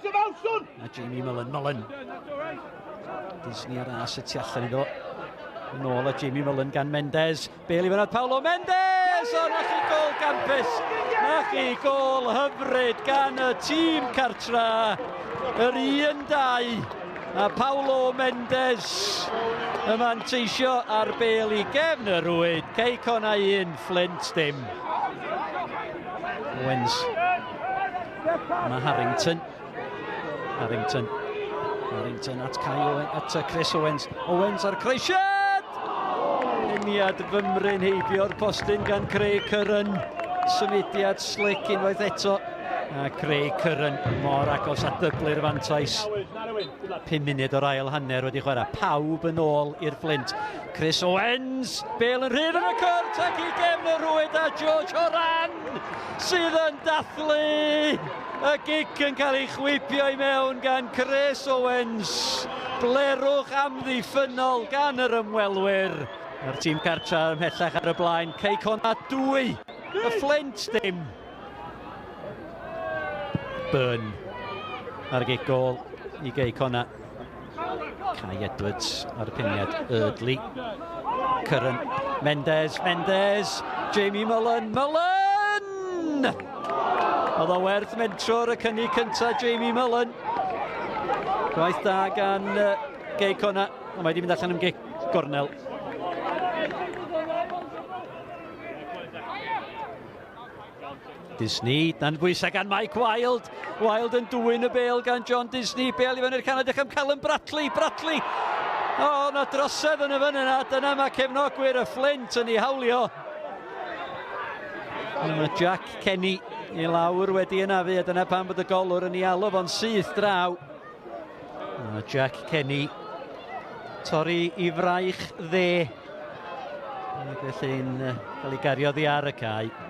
A Jamie Mullen, Mullen. Disney ar as y tu allan iddo. Yn ôl a Jamie Mullen gan Mendes. Bale i fyny at Paulo Mendes! O, na chi gol gampus! Na chi gol hyfryd gan y tîm cartra. Yr 1-2. A Paulo Mendes y manteisio ar bel i gefn y rwyd. Cei Connah 1, Flint dim. Owens. Mae Harrington. Harrington. Harrington at Kai Owen, at Chris Owens. Owens ar croesiad! Peniad fymryn heibio'r postyn gan Craig Curran. Symudiad slick unwaith eto. A Craig Curran mor agos at dyblu'r fantais. 5 munud o'r ail hanner wedi chwarae. Pawb yn ôl i'r Flint. Chris Owens, bel yn rhydd yn y cwrt ac i gefn y rwyd a George Horan sydd yn dathlu. Y gic yn cael ei chwipio i mewn gan Chris Owens. Blerwch amddiffynnol gan yr ymwelwyr. Mae'r tîm cartra ymhellach ar y blaen. Cei Connah 2, y Flint dim. Byrne ar y gic gôl i Gei Connah. Kai Edwards ar y peniad Erdley. Curran, Mendes, Mendes, Jamie Mullen, Mullen! Oedd o werth mentro ar y cynnig cyntaf Jamie Mullen. Gwaith da gan uh, Gei Connah, ond mae wedi mynd allan am gic gornel. Disney, dan bwysau gan Mike Wild. Wild yn dwyn y bel gan John Disney. Bel i fyny'r canol, dechrau am Callum Bradley. Bradley! O, oh, na drosedd yn y fyny yna. Dyna mae cefnogwyr y Flint yn ei hawlio. Mae Jack Kenny i lawr wedi ynafu, a dyna pam bod y golwr yn ei alw fo'n syth draw. A Jack Kenny torri i fraich dde. Ac felly'n cael ei gario ddi ar y cae.